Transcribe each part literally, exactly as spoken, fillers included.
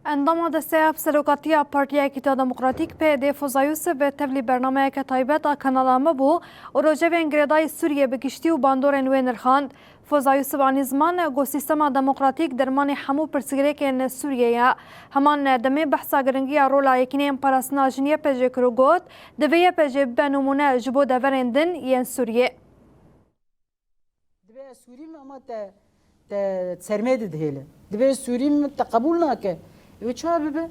Endama desteya bi serokatiya Partiya Yekîtiya Demokratîk, P Y D, Foza Yusuf bi tevlî bernameyeke taybet a kanala me bû û rojevên girêdayî Sûriyê bi giştî û bandorên wê nirxand. Foza Yusuf anî ziman ku sîstema demokratîk dermanê hemû pirsgirêkên Sûriyê ye. Heman demê behsa giringiya rola Yekîneyên Parastina Jin Y P J kir û got, divê Y P J bibe nimûne ji bo deverên din yên Sûriyê. Divê ez Sûrî me, ama te, te sermê de dihêle. Divê ez Sûrî me, te qebûl nake. Ew çawa bibe?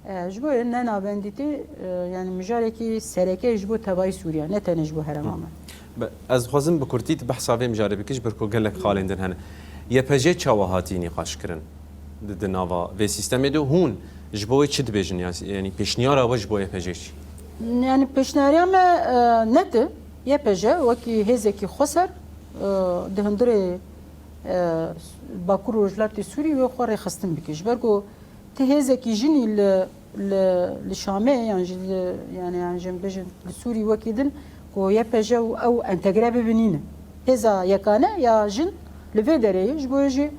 E, ji bo ne navendîtî, e, yani mijarekî sereke ji bo tevayî Sûriya, ne tenê ji bo herêma me. Be, ez dixwazim bi kurtî tu behsa vê mijarê bikî, ji ber ku gelek xalên din hene. Y P J çawa hatî nîqaşkirin di, di nava vê sîstemê de? Hûn ji bo wê çi dibêjin? Ya, yani pêşniyara we ji bo Y P J çi? Yani pêşniyariya me, e, net e. Y P J wekî hêzekî xweser, e, di hundirê, e, Bakur û Rojhilatê Sûrî wê xwe rêxistin bike. Ji ber ku ti hêzekî jinî li, li, li Şamê yan jî li, yani, yan jî em bêjin li Sûrî wekî din ku Y P J û ew entegre bibin nîne. Hêza yekane ya jin li vê derê ye, ji bo wê jî,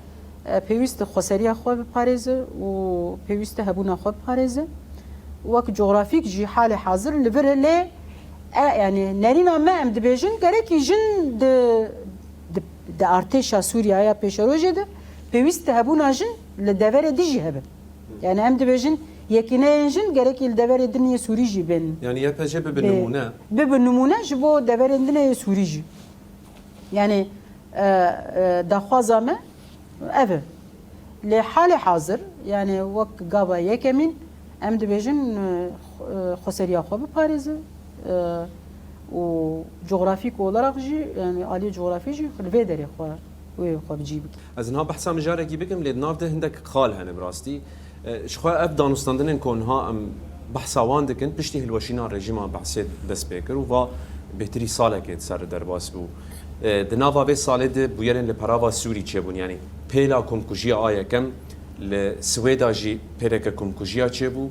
e, pêwîst e xweseriya xwe biparêze û pêwîst e hebûna xwe biparêze. Wek cografîk jî halê hazir li vir e, lê, e, yani nerîna me em dibêjin, gerekî jin di, di, di artêşa Sûriya ya pêşerojê de pêwîst e hebûna jin li deverê din jî hebe. Yani em dibêjin yekîneyên jin gerekî li deverê din yê Sûrî jî bên. Yani Y P J bibe Bê-, nimûne. Bibe nimûne ji bo deverên din yê Sûrî jî. Yani, e, e, daxwaza me ev e. Lê halê hazir, yani wek gava yekemîn, em dibêjin, e, xwe-, e, xweseriya xwe biparêze, e, û cografîk olarak jî, yani aliyê cografî jî li vê derê xwe, wê xwe bi cî bike. Ez niha behsa mijarekî bikim, lê di nav de hindek xal hene bi rastî. E, ji xwe ev danûstandinên ku niha em behsa wan dikin, piştî hilweşîna rejîma Be'sê dest pê kir û va bêhtirî salekê di ser derbas bû. E, di nava vê salê de bûyerên li perava Sûrî çêbûn, yanî pêla komkujiya a yekem li Swêda jî pêleke komkujiya çêbû.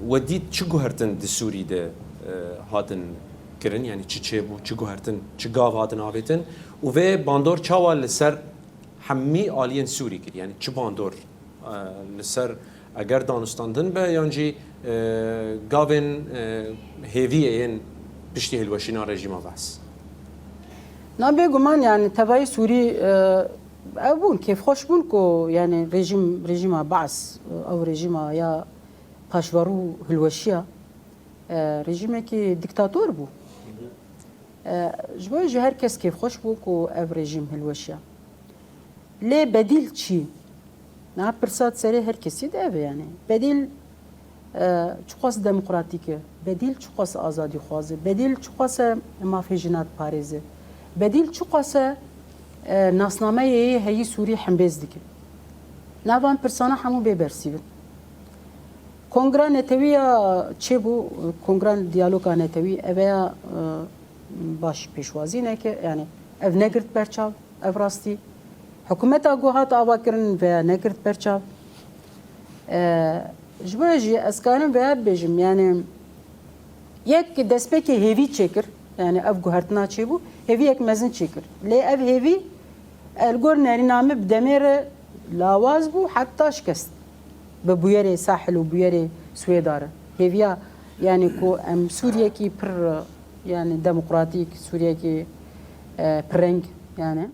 We dît çi guhertin di Sûrî de, e, hatin kirin, yanî çi çêbû, çi guhertin, çi gav hatin avêtin û vê bandor çawa li ser hemî aliyên Sûrî kir, yanî çi bandor e, li ser eger danûstandin be yan jî, e, gavên, e, hêviyê yên piştî hilweşîna rejîma Be's? Na bêguman, yani tevayî Sûrî, e, ew bûn, kêfxweş bûn ku yani rejîm, rejîma Be's, e, ew rejîma ya paşverû hilweşiya, e, rejîmekî dîktator bû. E, ji bo jî her kes kêfxweş bû ku ev rejîm hilweşiya. Lê bedîl çi? Niha pirsa di serê her kesî de ev e yani. Bedîl, e, çiqas demokratîk e? Bedîl çiqas azadîxwaz e? Bedîl çiqas e mafê jina diparêze? Bedîl çiqas e, e, nasnameyê yê heyî Sûrî hembêz dike? Na van pirsana hemû bê bersîvin. Kongra Netewî ya çêbû, Kongra Diyaloga Netewî, ev ya, e, baş pêşwazî neke, yani ev negirt berçav, ev rastî. Hikûmeta ku hat avakirin veya negirt berçav. E, ji bo jî ez karim veya bibêjim, yani yek destpêkê hêvî çêkir, yani ev guhertina çêbû, hêviyek mezin çêkir. Lê ev hêvî, e, li gor nerîna min bi demê re lawaz bû, heta şikest. Bi bûyerê Sahil û bûyerê Swêda re. Hêviya, yani ku em Sûriyekî pir, yani demokratîk, Sûriyekî, e, pirreng, yani.